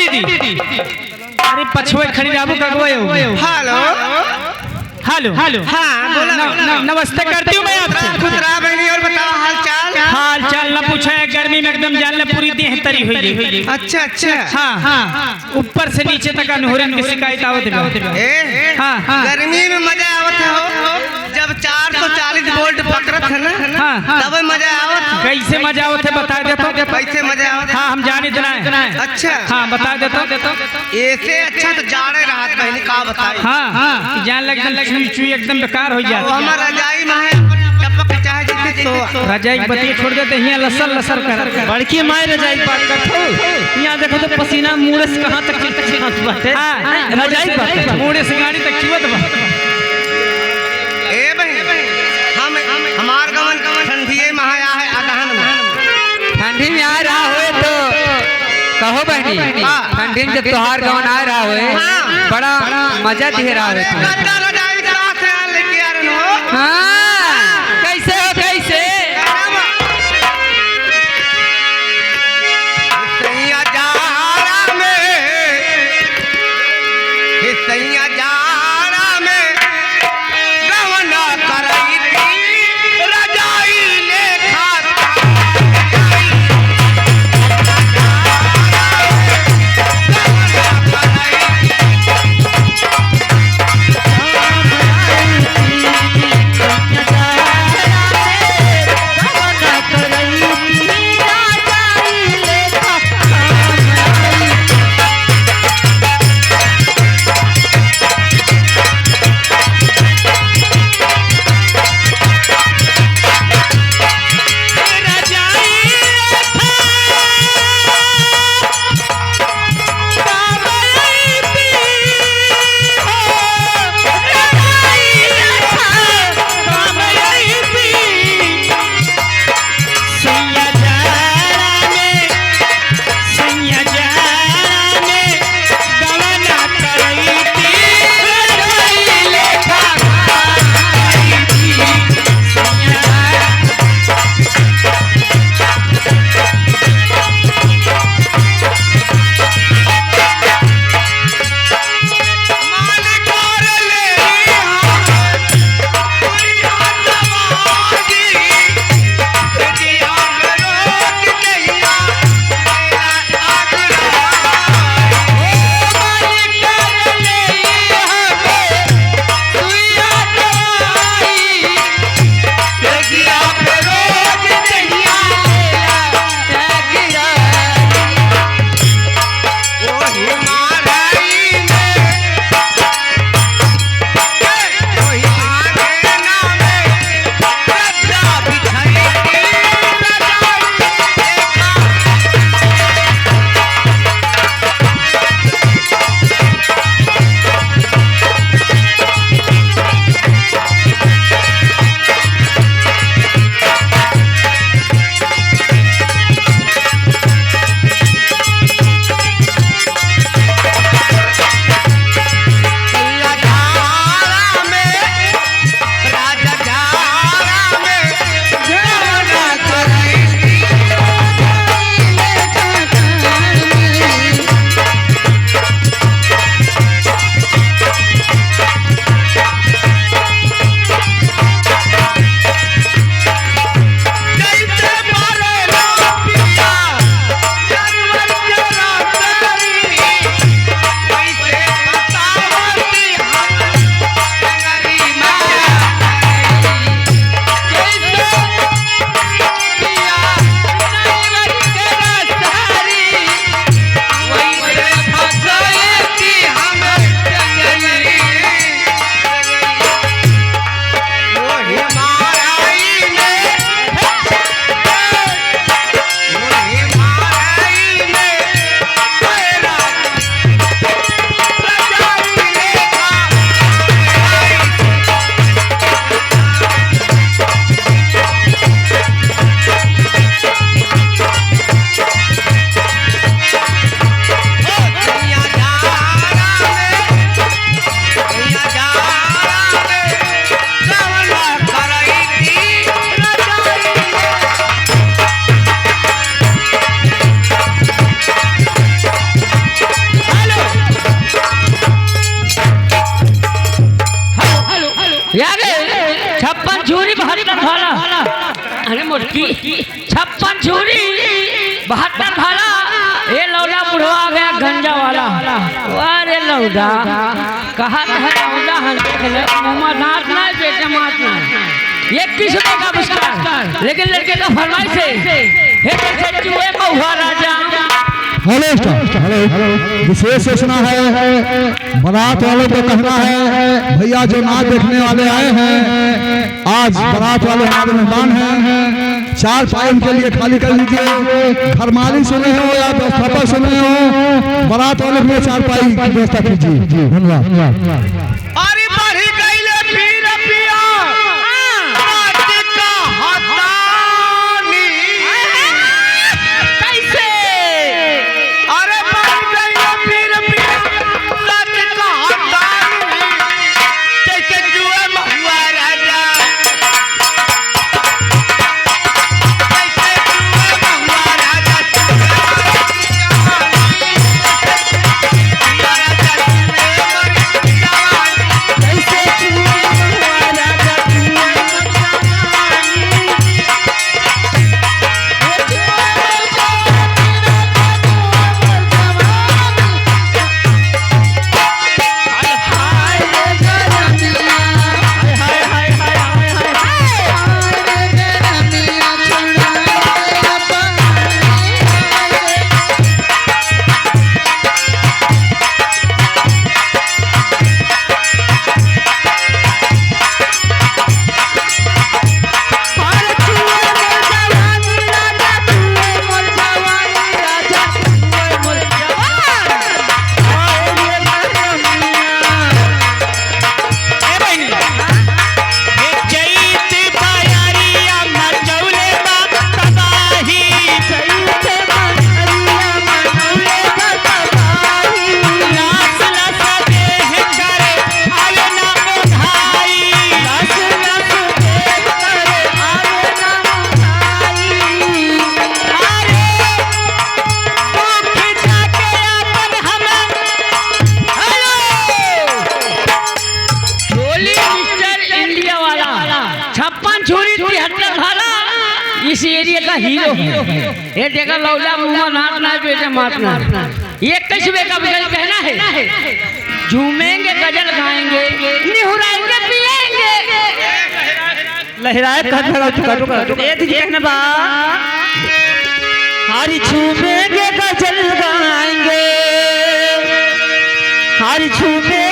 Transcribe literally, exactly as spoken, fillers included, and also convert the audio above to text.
दीदी। अरे पछुए खड़ी रहबू, कगुए हो। हेलो। हेलो। हेलो। हाँ, बोला, न-, बोला। न-, नमस्ते करती हूँ मैं आपसे। खुश रहा बहनी, और बताओ हाल चाल? हाल चाल न पूछा है, गर्मी में एकदम जान ले पूरी देह तरी हुई है। अच्छा, अच्छा। हाँ, हाँ। ऊपर से नीचे तक अनहोरन की शिकायत आवत बा। ए, हाँ, हाँ। गर्मी में मजा आवत है हो, जब चार सौ चालीस वोल्ट पकड़त है ना, हाँ, हाँ। तब मजा आवत है। कैसे मजा आवत है, बता दे तो। कैसे मजा आवत है? हाँ, हम जाने देना है। अच्छा। हाँ, बता दे तो। ऐसे अच्छा तो जाड़े रहत बहनी, का बताई? हाँ, हाँ। जान लग एकदम चुई चुई एकदम बेकार हो जात। वो हमार रजाई में है, टपक चाहे जैसे तो। रजाई बतिया छोड़ देते, हियाँ लसर लसर कर। बड़की माई रजाई बात करत हो। यहाँ देखो तो पसीना मूड़े से कहाँ तक चुअत बाटे। हाँ, हाँ, रजाई बात करत हो। मूड़े से गाड़ी तक चुअत बा। ए बहन, हम, हमार गवन ठंडिये में आया है, अगहन में। ठंडी में आ रहा हो तो कहो बहनी, हाँ। ठंडी में जब तोहार गवन आ रहा हो, हाँ। बड़ा मजा दिहे रहा हो तू। गद्दा रजाई कहाँ से लेके आ रहे हो? हाँ, कैसे हो, कैसे? सैया जाड़ा में, हे सैया जाड़ा में, गवना करई की रजाई लेखा। अरे मोटकी, छप्पन छुरी, बहत्तर भाला, ये लौंडा बुढ़वा आ गया गंजा वाला। वाह रे लौंडा, कहा है लौंडा, हम देख ले, मुँह में दांत ना, पेट में मांस ना। ये किस का आविष्कार? लेकिन लड़के का फरमाइश है, हे कैसे चूहे महुआ राजा। हेलो स्टार, हेलो, विशेष सूचना है, बारात वालों को कहना है, भैया जो नाच देखने वाले आए हैं, आज बारात वाले हमारे मेहमान हैं, चारपाई उनके लिए खाली कर लीजिए। घर मालिक सुने हो या व्यवस्थापक सुने हो, बारात वाले के लिए चारपाई की व्यवस्था कीजिए। धन्यवाद। अरे बढ़ी गईले पीर पिया, रात का हतानी। कैसे? अरे बढ़ी गईले पीर पिया, रात का हतानी। जैसे जुए महुआ राजा। टोली मिस्टर इंडिया वाला, छप्पन छुरी तिहत्तर भाला, इस एरिया का हीरो है। ये देखा लौंडा मुँह में नाक ना, पेट में मांस ना। ये इक्कीस बे का विकल्प कहना है, झूमेंगे गजल गाएंगे, निहुराएंगे पिएंगे। लहराए कहत भगा चुका, चुका, चुका। ए दीदी कहने बा, हरी झूमेंगे गजल गाएंगे, हरी झूमे